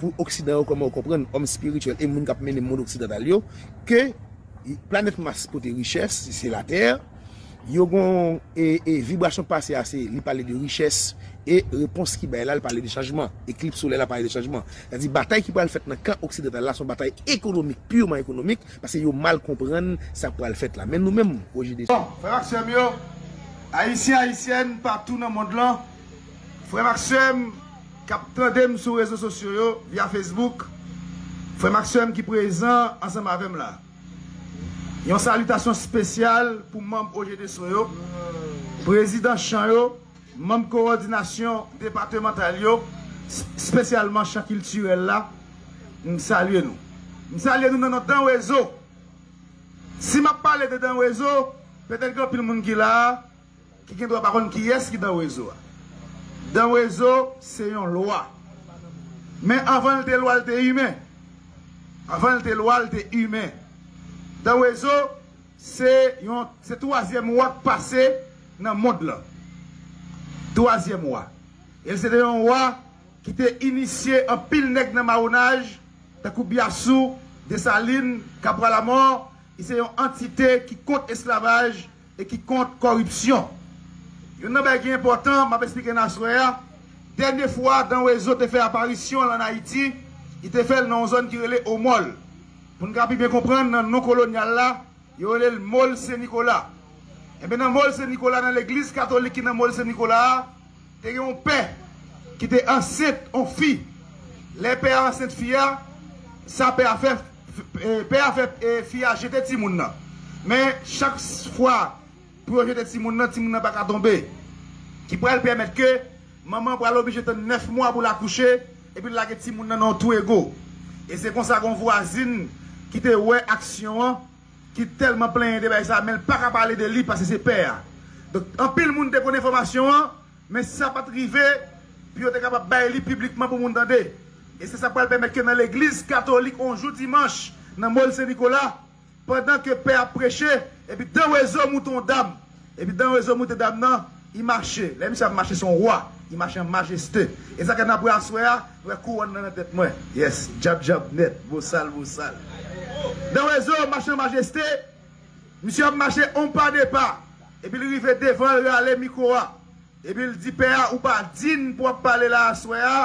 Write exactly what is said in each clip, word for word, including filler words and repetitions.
pou Oksidan yo, kòman w konprann, òm espirityèl e moun k ap mennen mond oksidantal yo, ke planèt Mas pote richès, se Latè. Yo gon e, e vibrasyon pase a, se li pale de richès, e repons ki bay la, li pale de chanjman. Eklips solè la pale de chanjman. Sètadi batay ki pral fèt nan kan oksidantal la, se yon batay ekonomik, pirman ekonomik, paske yo mal konprann sa k pral fèt la. Men nou menm, O J D C. Bon, frè m ak sè m yo, Ayisyen, Ayisyèn, patou nan mond lan, frè m ak sè m k ap tande m sou rezo sosyo yo, via Facebook, frè m ak sè m ki prezan ansanm avè m la. Yon salitasyon espesyal pou manm O J D C yo, prezidan chan yo, manm kowòdinasyon depatmantal yo, s-, espesyalman chan kiltirèl la, m salye nou. M salye nou nan non Dan Wezo. Si m ap pale de Dan Wezo, petèt gen anpil moun ki la a, ki gen dwa pa konn kiyès ki Dan Wezo a. Dan Wezo se yon lwa. Men anvan l te lwa, l te imen. Anvan l te lwa, l te imen. Dan Wezo se yon, se twazyèm wa k pase nan mond lan. Twazyèm wa. E l se te yon wa ki te inisye anpil nèg nan mawonaj, tankou Byasou, Desalin, Kapwa Lamò. Li se yon antite ki kont esklavaj e ki kont kòripsyon. Youn nan bagay ki enpòtan, m ap esplike n aswè a. Dènye fwa Dan Wezo te fè aparisyon l ann Ayiti, li te fè l nan yon zòn ki rele Omòl. Pou n ka pi byen konprann, nan non kolonyal la, yo rele l Mòl Sen Nikola. Enben, nan Mòl Sen Nikola, nan legliz katolik ki nan Mòl Sen Nikola a, te gen yon pè ki te ansent yon fi. Lè pè a ansent fi a, sa pè a fè, eh, pè a fè, eh, fi a jete timoun nan. Men, chak fwa pou yo jete timoun nan, timoun nan pa ka tonbe. Ki pral pèmèt ke manman an pral oblije tann nèf mwa pou l akouche, epi l lage timoun nan nan yon twou ego. E se konsa gen yon vwazin ki te wè aksyon an, ki tèlman plenyen de bagay sa, men l pa ka pale de li paske se pè a. Donk, anpil moun te konn enfòmasyon an, men sa pa t rive pou yo te kapab bay li piblikman pou moun tande. E se sa k pral pèmèt ke nan legliz katolik, yon jou dimanch, nan Mòl Sen Nikola, pandan ke pè ap preche, epi Dan Wezo moute yon dam. Epi Dan Wezo moute dam nan, li mache. Lè misye ap mache, se yon wa. Li mache an majeste. E sa k fè n ap wè aswè a, nou wè kouwòn nan nan tèt mwen. Yes, djab djab nèt, bosal bosal. Dan Wezo mache an majeste, misye ap mache yon pa de pa. Epi li rive devan, l rale mikwo a. Epi l di pè a, ou pa dign pou w ap pale la aswè a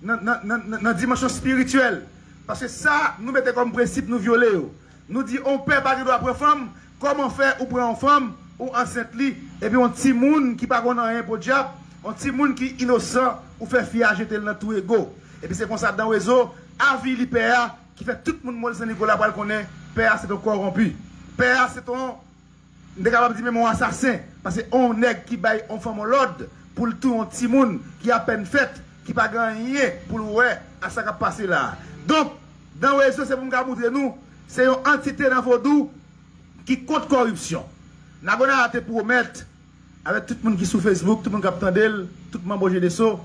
nan, nan, nan, nan, nan dimansyon espirityèl. Paske sa nou mete kòm prensip, nou vyole yo. Nou di, on pè pa gen dwa pran fanm, kòman fè ou pran yon fanm, ou ansent li, epi yon timoun ki pa konn anyen, podyab, yon timoun ki inosan, ou fè fi a jete l nan twou ego. Epi se konsa Dan Wezo avili pè a, ki fè tout moun Mòl Sen Nikola pral konnen pè a se t on kòwonpi. Pè a se t on M te kapab di menm yon asasen, paske yon nèg ki bay yon fanm yon lòd pou l touye yon timoun ki apèn fèt, ki pa gen anyen pou l wè a sa k ap pase la a. Donk, Dan Wezo, se pou m ka montre nou, se yon antite nan vodou ki kont kòripsyon. Nagonaya te pwomèt, avèk tout moun ki sou Facebook, tout moun k ap tande l, tout manm O J D S O,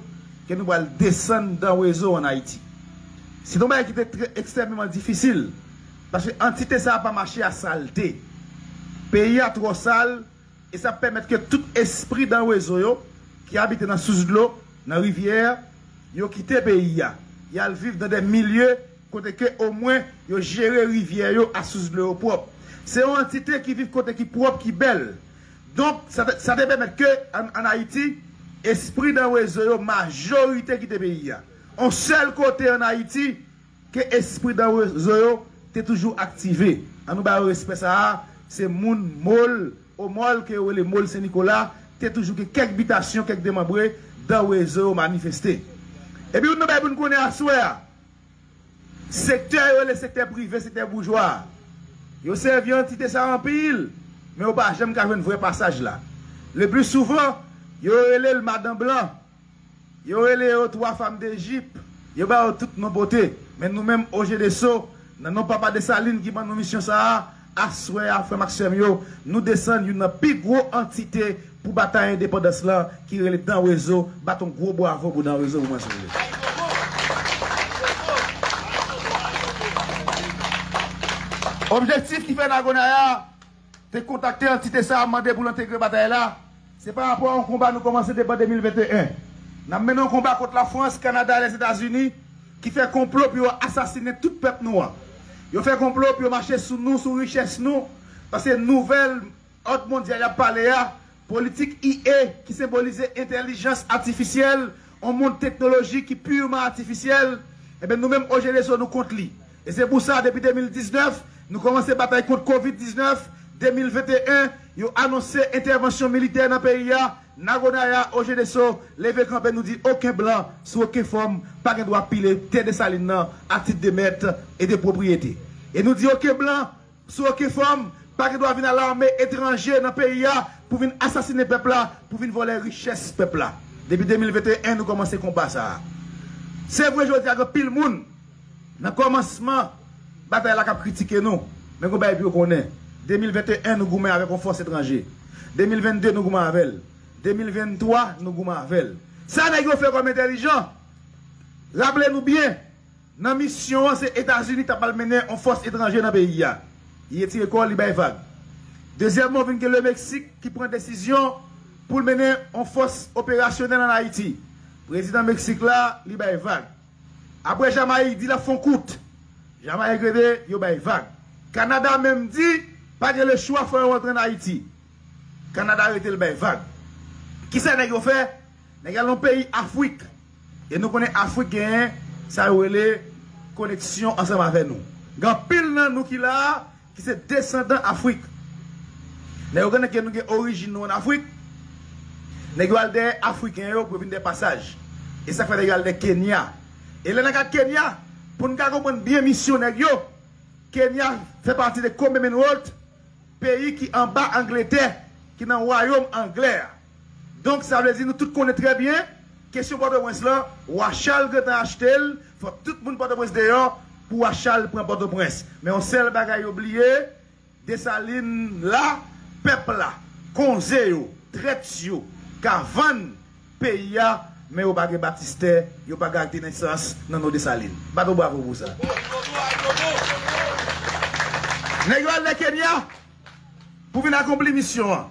ke nou pral desann Dan Wezo ann Ayiti. Se t on bagay ki te trè, ekstrèmeman difisil, paske antite sa a pa mache a salte. Peyi a twò sal, e sa pèmèt ke tout espri Dan Wezo yo, ki abite nan sous dlo, nan rivyè, yo kite peyi a. Y al viv nan de milye kote ke omwen yo jere rivyè yo ak sous dlo yo pwòp. Se yon antite ki viv kote ki pwòp, ki bèl. Donk, sa te, sa te pèmèt ke ann, ann Ayiti, espri Dan Wezo yo majorite kite peyi a. On sèl kote ann Ayiti ke espri Dan Wezo yo te toujou aktive. Ann nou ba yo respè sa a, se moun Mòl, Omòl ke yo rele Mòl Sen Nikola, te toujou gen kèk bitasyon, kèk demanbre, Dan Wezo yo manifeste. Epi youn nan bagay pou n konnen aswè a, sektè yo rele sektè prive, sektè boujwa a, yo sèvi antite sa a anpil, men yo pa janm ka jwenn vrè pasaj la. Le pli souvan, yo rele l madan blan, yo rele yo twa fanm de jip, yo ba yo tout non pote. Men nou menm, O J D S O, nan non Papa Desalin ki ban nou misyon sa a, aswè a, frè m ak sè m yo, nou desann youn nan pi gwo antite pou batay endepandans lan, ki rele Dan Wezo. Bat on gwo bwavo pou Dan Wezo pou mwen, silvouplè. Objektif ki fè Nagonaya te kontakte antite sa a, mande pou l antegre batay la, se pa rapò a yon konba nou kòmanse depi an de mil venteyen. N ap mennen yon konba kont Lafrans, Kanada, Lèzetazini, ki fè konplo pou yo asasinen tout pèp nou an. Yo fè konplo pou yo mache sou nou, sou richès nou, paske nouvèl òd mondyal y ap pale a, politik I A ki senbolize entèlijans atifisyèl, yon mond teknolojik ki pirman atifisyèl, ebyen nou menm O G D S O nou kont li. E se pou sa, depi de mil diznèf, nou kòmanse batay kont kovid diznèf, de mil venteyen, yo anonse entèvansyon militè nan peyi a, Nagonaya, O G D S O, leve kanpe, nou di okenn blan, sou okenn fòm, pa gen dwa pile tè Desalin nan a tit de mèt e de pwopriyete. E nou di okenn blan, sou okenn fòm, pa gen dwa vin a lame etranje nan peyi a pou vin asasinen pèp la, pou vin vòlè richès pèp la. Depi de mil venteyen, nou kòmanse konba sa a. Se vre, jodi a, gen pil moun nan kòmansman batay la k ap kritike nou, men gon bagay pou yo konnen. De mil venteyen, nou goumen avèk yon fòs etranje. De mil vennde, nou goumen avè l. De mil venntwa, nou goumen avè l. Sa nèg yo fè kòm entèlijan, raple nou byen, nan misyon an, se Etazini k t ap al mennen yon fòs etranje nan peyi a. Li retire kò l, li bay vag. Dezyèmman, vin gen Lemeksik ki pran desizyon pou l mennen yon fòs operasyonèl ann Ayiti. Prezidan Meksik la, li bay vag. Apre, Jamayik di l ap fè yon kout. Jamayik rete, yo bay vag. Kanada menm di, pa gen lechwa, fò yo rantre ann Ayiti. Kanada rete, l bay vag. Kisa nèg yo fè? Nèg yo al nan peyi Afrik. E nou konnen Afrik genyen sa yo rele koneksyon ansanm avè nou. Gen anpil nan nou ki la a, ki se desandan Afrik. Lè yo konnen ke nou gen orijin nou ann Afrik, nèg yo al dèyè Afriken yo pou yo vin dèyè pasaj. E sa k fè nèg yo al dèyè Kenya. E lè n gad Kenya, pou n ka konprann byen misyon nèg yo, Kenya fè pati de Commonwealth, peyi ki anba Angletè, ki nan wayòm anglè a. Donk, sa vle di nou tout konnen trè byen, kesyon Pòtoprens lan, Wa Chal gentan achte l, fòk tout moun Pòtoprens deyò pou Wa Chal pran Pòtoprens. Men yon sèl bagay yo bliye, Desalin la, pèp la, konze yo, trèt yo, ka vann peyi a, men yo pa gen batistè, yo pa gen ak de nesans nan non Desalin. Bat yon bravo pou sa. Nèg yo al nan Kenya pou vin akonpli misyon an.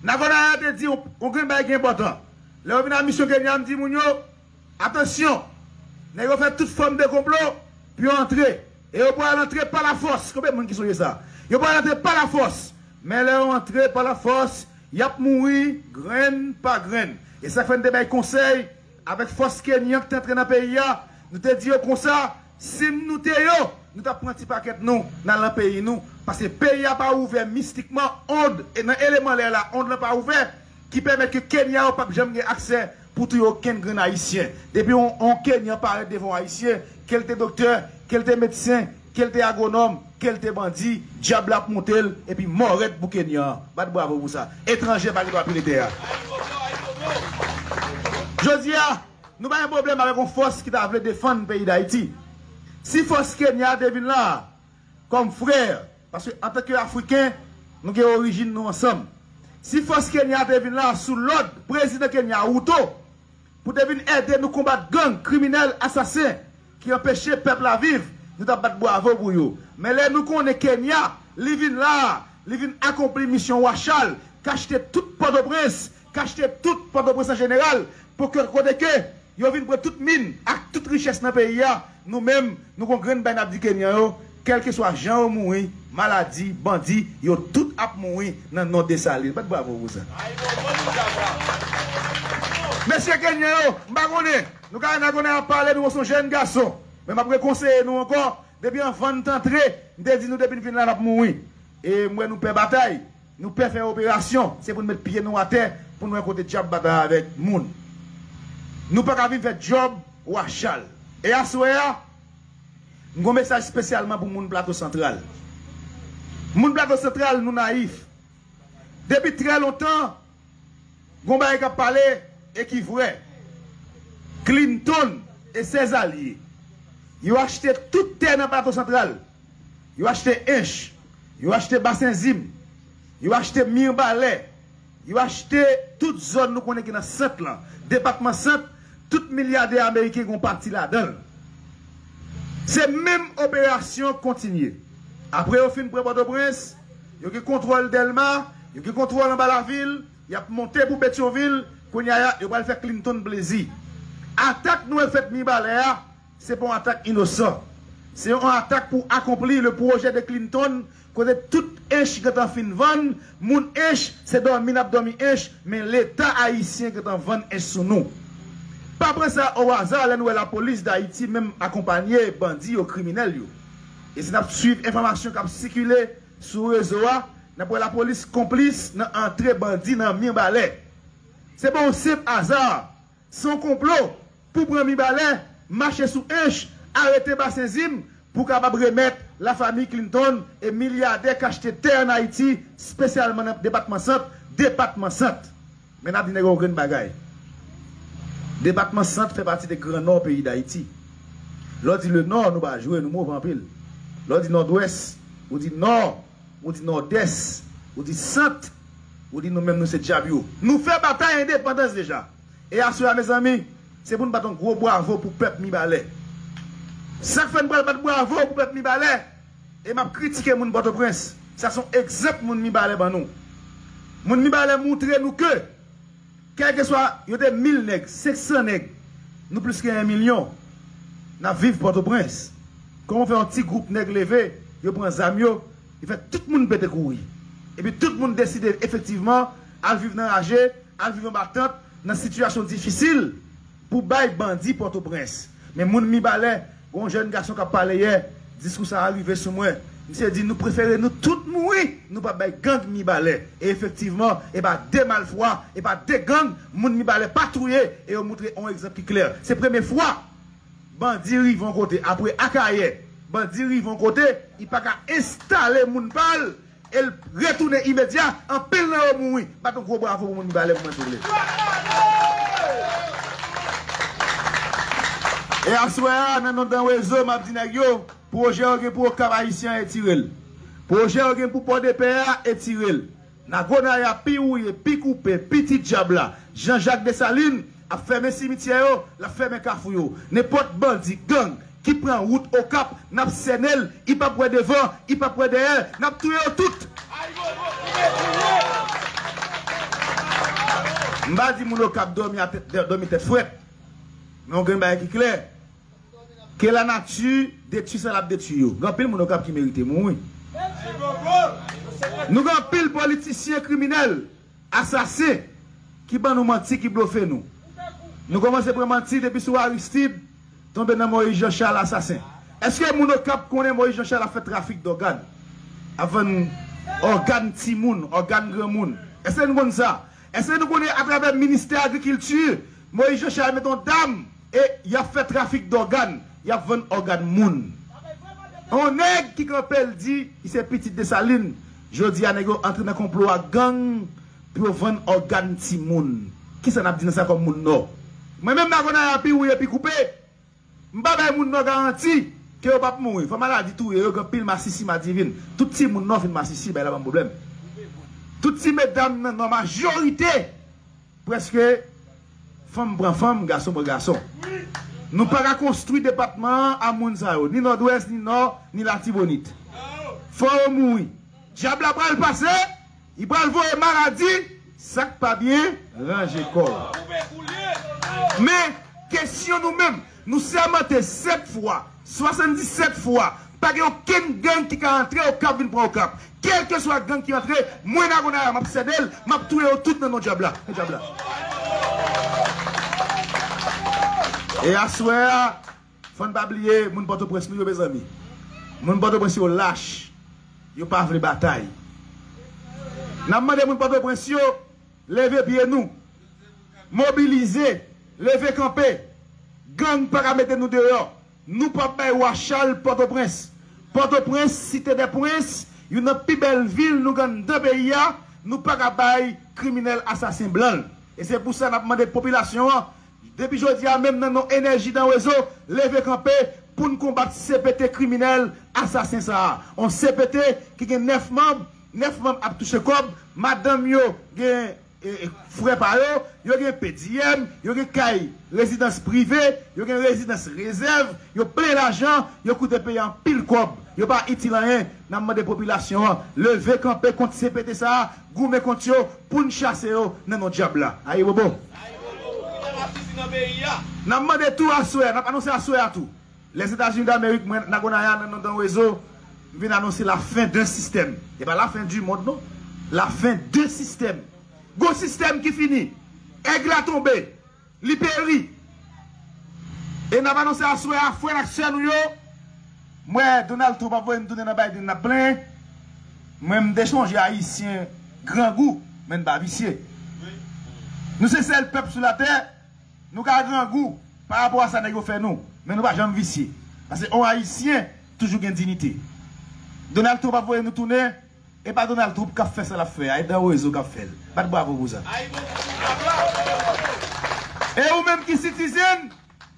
Nagonaya te di yon, yon grenn bagay ki enpòtan. Lè yo vin a misyon Kenya, m di moun yo, atansyon, nèg yo fè tout fòm de konplo pou yo antre. E yo pral antre pa lafòs. Konbyen moun ki sonje sa? Yo pral antre pa lafòs. Men lè yo antre pa lafòs, y ap mouri grenn pa grenn. E sa k fè n te bay konsèy avèk fòs kenyan ki te antre nan peyi a. Nou te di yo konsa, si n nou te yo, nou t ap pran ti pakèt nou, n al nan peyi nou. Paske peyi a pa ouvè mistikman, ond, e nan eleman lè la, ond lan pa ouvè, ki pèmèt ke Kenya yo p ap janm gen aksè pou touye okenn grenn Ayisyen. Depi yon, yon Kenyan parèt devan yon Ayisyen, ke l te doktè, ke l te medsen, ke l te agwonòm, ke l te bandi, dyab la ap monte l, epi mò rèd pou Kenyan an. Bat bravo pou sa. Etranje pa gen dwa pile tè a. Jodi a, nou pa gen pwoblèm avèk yon fòs ki ta vle defann peyi Dayiti. Si fòs Kenya te vin la, kòm frè, paske antanke Afriken, nou gen orijin nou ansanm. Si fòs Kenya te vin la sou lòd prezidan Kenya, Ruto, pou te vin ede nou konbat gang, kriminèl, asasen ki anpeche pèp la viv, nou t ap bat bravo pou yo. Men lè nou konnen Kenya, li vin la, li vin akonpli misyon Wa Chal, k achte tout Pòtoprens, k achte tout Pòtoprens an jeneral, pou ke kote ke yo vin pran tout min ak tout richès nan peyi a, nou menm, nou gon grenn bay n ap di Kenyan yo, kèlkeswa jan yo mouri, maladi, bandi, yo tout ap mouri nan non Desalin. Bat bravo pou sa. Mesye Kenyan yo, m pa konnen, nou ka wè Nagonaya ap pale, nou wè se yon jèn gason. Men m ap rekonseye nou ankò, depi anvan n t antre, m te di nou depi n vin la n ap mouri. E m wè nou pè batay. Nou pè fè operasyon, se pou n met pye nou atè, pou n wè kote dyab batay avèk moun. Nou pa ka vin fè djòb Wa Chal. E aswè a, m gon mesaj espesyalman pou moun Plato Santral. Moun Plato Santral, nou nayif. Depi trè lontan, gon bagay k ap pale e ki vrè. Clinton e sèz alye, yo achte tout tè nan Plato Santral. Yo achte Ench, yo achte Basen Zim, yo achte Mibalè, yo achte tout zòn nou konnen ki nan Sant lan, depatman Sant, tout milyadè ameriken gon pati ladan l. Se menm operasyon kontinye. Apre yo fin pran Pòtoprens, yo gen kontwòl Dèlma, yo gen kontwòl anba lavil, y ap monte pou Petyonvil, kounye a yo pral fè Clinton plezi. Atak nou wè k fèt Mibalè a, Se pa yon atak inosan. Se yon atak pou akonpli le pwojè de Clinton, kote tout Ench gentan fin vann, moun Ench se dòmi n ap dòmi Ench, men Leta ayisyen gentan vann Ench sou nou. Pa pran sa o aza lè n wè lapolis Dayiti menm akonpanye bandi yo, kriminèl yo. E si n ap swiv enfòmasyon k ap sikile sou rezo a, n ap wè lapolis konplis nan antre bandi nan Mibalè. Se pa yon senp aza. Se yon konplo pou pran Mibalè, mache sou Ench, arete Basen Zim pou kapab remèt lafanmi Clinton e milyadè k achte tè ann Ayiti, espesyalman nan depatman Sant, depatman Sant. Men n ap di nèg yo yon grenn bagay. Depatman Sant fè pati de Gran Nò peyi Dayiti. Lè w di Lenò, nou pa jwe, nou move anpil. Lè w di Nòdwès, ou di Nò, ou di Nòdès, ou di Sant, ou di nou menm nou se dyab yo. Nou fè batay endepandans deja. E aswè a, mezanmi, se pou n bat yon gwo bwavo pou pèp Mibalè. Sa k fè n pral bat bwavo pou pèp Mibalè? E m ap kritike moun Pòtoprens. Sa se yon egzanp moun Mibalè ban nou. Moun Mibalè montre nou ke, kèlkeswa yo te mil nèg, senk san nèg, nou plis ke yon milyon. N ap viv Pòtoprens. Kòman fè yon ti gwoup nèg leve, yo pran zam yo, yo fè tout moun pete kouri. Epi tout moun deside efektivman al viv nan raje, al viv anba tant, nan sitiyasyon difisil pou bay bandi Pòtoprens. Men moun Mibalè, gen yon jèn gason k ap pale yè, diskou sa a rive sou mwen. Misye di, nou prefere nou tout mouri, nou p ap bay gang Mibalè. E efektivman, e pa de malfwa, e pa de gang, moun Mibalè pa touye, e yo montre yon egzanp ki klè. Se premye fwa bandi rive yon kote, apre Akayè, bandi rive yon kote, li pa ka enstale moun pa l, e l retounen imedya, anpil nan yo mouri. Bat yon gwo bwavo pou moun Mibalè pou mwen, souple. E aswè a, nan non Dan Wezo, m ap di nèg yo, pwojè yo gen pou Okap Ayisyen an, etire l. Pwojè yo gen pou Pòdepè a, etire l. Nagonaya pi wouye, pi koupe, pitit dyab la, Jean Jacques Dessalines, ap fèmen simityè yo, l ap fèmen kafou yo. Nenpòt bandi, gang, ki pran wout Okap, n ap sènen l, li p ap wè devan, li p ap wè dèyè, n ap touye yo tout. M pa di moun Okap dòmi a tèt, dòmi tèt frèt, men yon grenn bagay ki klè, ke lanati detwi sa l ap detwi yo. Gen anpil moun Okap ki merite mouri. Nou gen anpil politisyen kriminèl, asasen ki ban nou manti, ki blofe nou. Nou kòmanse pran manti depi sou Aristide, tonbe nan Moïse Jean Charles, asasen. Èske moun Okap konnen Moïse Jean Charles ap fè trafik dògàn? Ap vann ògàn timoun, ògàn granmoun? Èske nou konn sa? Èske nou konnen atravè ministè agrikilti, Moïse Jean Charles met yon dam e y ap fè trafik dògàn, y ap vann ògàn moun? Yon nèg ki kanpe, l di li se pitit Desalin, jodi a nèg yo antre nan konplo ak gang pou yo vann ògàn timoun. Kisa n ap di nan sa kòm moun Nò? Mwen menm Nagonaya pi wouye pi koupe. M pa bay moun Nò garanti ke yo p ap mouri. Fò maladi touye yo, gen anpil masisi madivin. Tout timoun Nò fin masisi, bay la ban m pwoblèm. Tout ti medam nan Nò, majorite, prèske, fanm pran fanm, gason pran gason. Nou pa ka konstwi depatman an a moun sa yo, ni Nòdwès, ni Nò, ni Latibonit. Fò yo mouri. Dyab la pral pase, li pral voye maladi, sa k pa byen, ranje kò w. Men, kesyon nou menm, nou sèmante sèt fwa, swasanndisèt fwa, pa gen okenn gang ki ka antre Okap vin pran Okap. Kèlkeswa gang ki antre, mwen Nagonaya, m ap sède l, m ap touye yo tout nan non dyab la. Nan dyab la. E aswè a, fò n pa bliye moun Pòtoprens nou yo, mezanmi. Moun Pòtoprens yo lach. Yo pa vle batay. N ap mande moun Pòtoprens yo, leve pye nou. Mobilize, leve kanpe. Gang pa ka mete nou deyò. Nou p ap bay Wa Chal Pòtoprens. Pòtoprens, Site dè Prens, youn nan pi bèl vil nou gen anndan peyi a, nou pa ka bay kriminèl asasen blan l. E se pou sa n ap mande popilasyon an, depi jodi a menm nan non enèji Dan Wezo, leve kanpe pou n konbat C P T kriminèl asasen sa a. On C P T ki gen nèf manm, nèf manm ap touche kòb, madanm yo gen e, e, frè pa yo, yo gen P D M, yo gen kay rezidans prive, yo gen rezidans rezèv, yo plen lajan, yo koute peyi a anpil kòb, yo pa itil anyen. N ap mande popilasyon an leve kanpe kont C P T sa a, goumen kont yo pou n chase yo nan non dyab la. Ayibobo! N ap mande tou aswè a, n ap anonse aswè a tou. Lèzetazini Damerik, mwen, Nagonaya, nan non Dan Wezo, m vin anonse lafen de sistèm. E pa lafen di mond, non. Lafen de sistèm. Gon sistèm ki fini. Èg la tonbe. Li peri. E n ap anonse aswè a, frè n ak sè nou yo. M wè Donald Trump ap voye n tounen nan Biden, n ap plenyen. Mwen, m te chonje Ayisyen grangou, men n pa visye. Nou se sèl pèp sou latè, nou ka grangou pa rapò a sa nèg yo fè nou, men nou pa janm visye. Paske yon Ayisyen toujou gen diyite. Donald Trump ap voye nou tounen, e pa Donald Trump k ap fè sa l ap fè a, e Dan Wezo k ap fè l. Bat bravo pou sa. E ou menm ki citizen,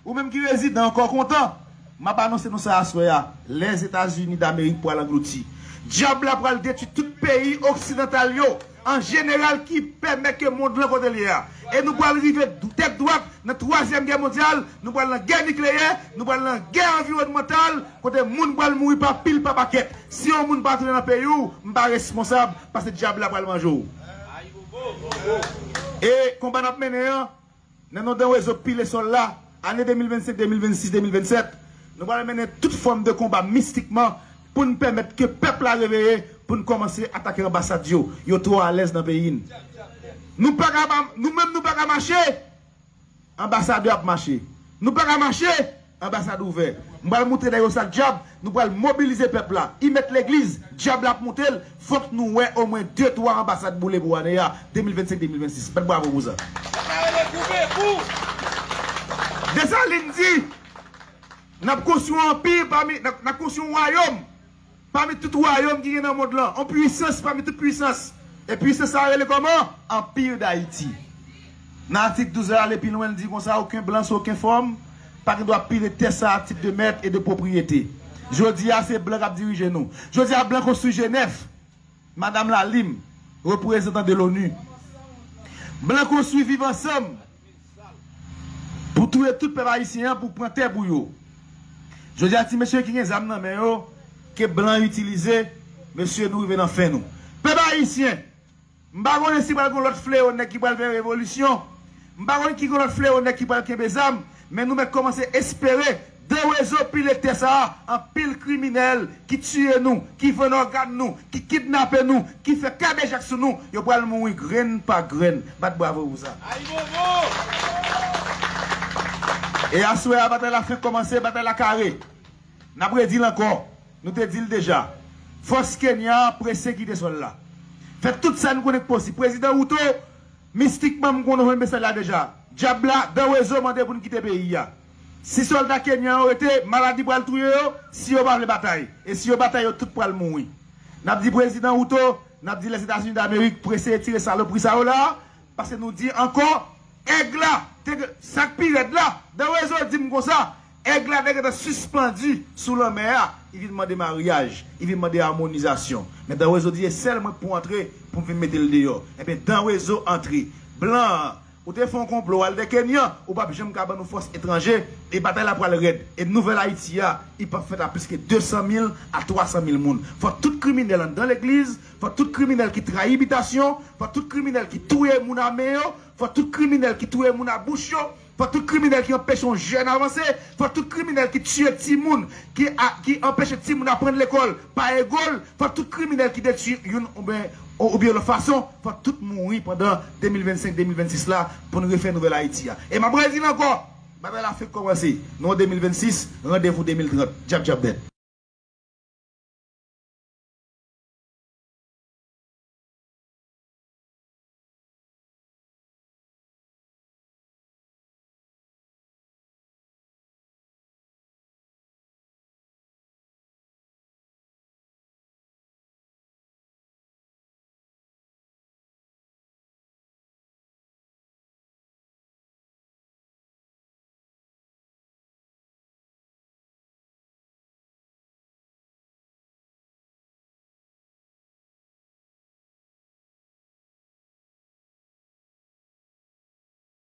ou menm ki rezidan, kò kontan, m ap anonse nou sa aswè a, Lèzetazini Damerik pral anglouti. Dyab la pral detwi tout peyi oksidantal yo, an jeneral, ki pèmèt ke mond lan kote l ye a. E nou pral rive d-, tèt dwat nan twazyèm gè mondyal, nou pral nan gè nikleyè, nou pral nan gè anviwònmantal, kote moun pral mouri pa pil, pa pakèt. Si yon moun pa tounen nan peyi w, m pa responsab, paske dyab la pral manje w. E konba n ap mennen an, nan non Dan Wezo pile sòl la, ane de mil vennsenk, de mil vennsis, de mil vennsèt, nou pral mennen tout fòm de konba mistikman pou n pèmèt ke pèp la reveye, pou n kòmanse atake anbasad yo. Yo twò alèz nan peyi n. Nou pa ka, nou menm nou pa ka mache, anbasad yo ap mache. Nou pa ka mache, anbasad ouvè. M pral moutre nèg yo sa k dyab, nou pral mobilize pèp la. I mèt legliz, dyab la ap moute l, fòk nou wè omwen de twa anbasad boule pou ane a, de mil vennsenk, de mil vennsis. Bat bravo pou sa. Desalin di, n ap konstwi yon anpi pami, n ap, n ap konstwi yon wayòm pami tout wayòm ki gen nan mond lan, yon pwisans pami tout pwisans. E pwisans sa a rele kòman? Anpi Dayiti. Nan atik douz la, ale pi lwen, l di konsa, okenn blan sou okenn fòm pa gen dwa pile tè sa a, tit de mèt e de pwopriyete. Jodi a, se blan k ap dirije nou. Jodi a, blan konstwi Jenèf. Madanm Lalim, reprezantan de l'ONU. Blan konstwi Viv Ansanm pou touye tout pèp ayisyen an, pou pran tè pou yo. Jodi a, ti mesye ki gen zam nan men yo, ke blan itilize, mesye, nou rive nan fen nou. Pèp ayisyen, m pa konnen si pral gon lòt fleyo nèg ki pral fè revolisyon. M pa konnen ki gon lòt fleyo nèg ki pral kenbe zam, men nou mèt kòmanse espere Dan Wezo pile tè sa a, anpil kriminèl ki tiye nou, ki vann ògàn nou, ki kidnape nou, ki fè kadejak sou nou, yo pral mouri grenn pa grenn. Bat bravo pou sa. E aswè a, batay la fenk kòmanse, batay la kare. N ap redi l ankò. Nou te di l deja. Fòs Kenya an prese kite sòl la. Fè tout sa n konnen k posib. Prezidan Ruto, mistikman, m konnen w jwenn mesaj la deja. Dyab la, Dan Wezo mande pou n kite peyi a. Si sòlda kenyan yo rete, maladi pral touye yo, si yo pa vle batay. E si yo batay, yo tout pral mouri. N ap di Prezidan Ruto, n ap di Lèzetazini Damerik, prese retire salopri sa yo la, paske nou di ankò, èg la, te, sa k pi rèd la, Dan Wezo di m konsa, èg la te gentan sispann sou lanmè a, li vin mande maryaj, li vin mande amonizasyon. Men Dan Wezo di, e sèl mwen k pou antre, pou m vin mete l deyò. Enben, Dan Wezo antre. Blan an, ou te fè yon konplo, w al dèyè kenyan, ou p ap janm ka ban nou fòs etranje, e batay la pral rèd. E nouvèl Ayiti a, li p ap fèt a plis ke de san mil a twa san mil moun. Fò tout kriminèl anndan legliz, fò tout kriminèl ki trayi bitasyon, fò tout kriminèl ki touye moun a men yo, fò tout kriminèl ki touye moun a bouch yo, fò tout kriminèl ki anpeche yon jèn avanse, fò tout kriminèl ki tiye timoun, ki a, ki anpeche timoun aprann lekòl pa egòl, fò tout kriminèl ki detwi youn oubyen, oubyen lòt fason, fò tout mouri pandan de mil vennsenk, de mil vennsis la pou n refè nouvèl Ayiti a. E m ap redi l ankò, batay la fenk kòmanse. Nou an de mil vennsis, randevou de mil trant. Djab djab dèt.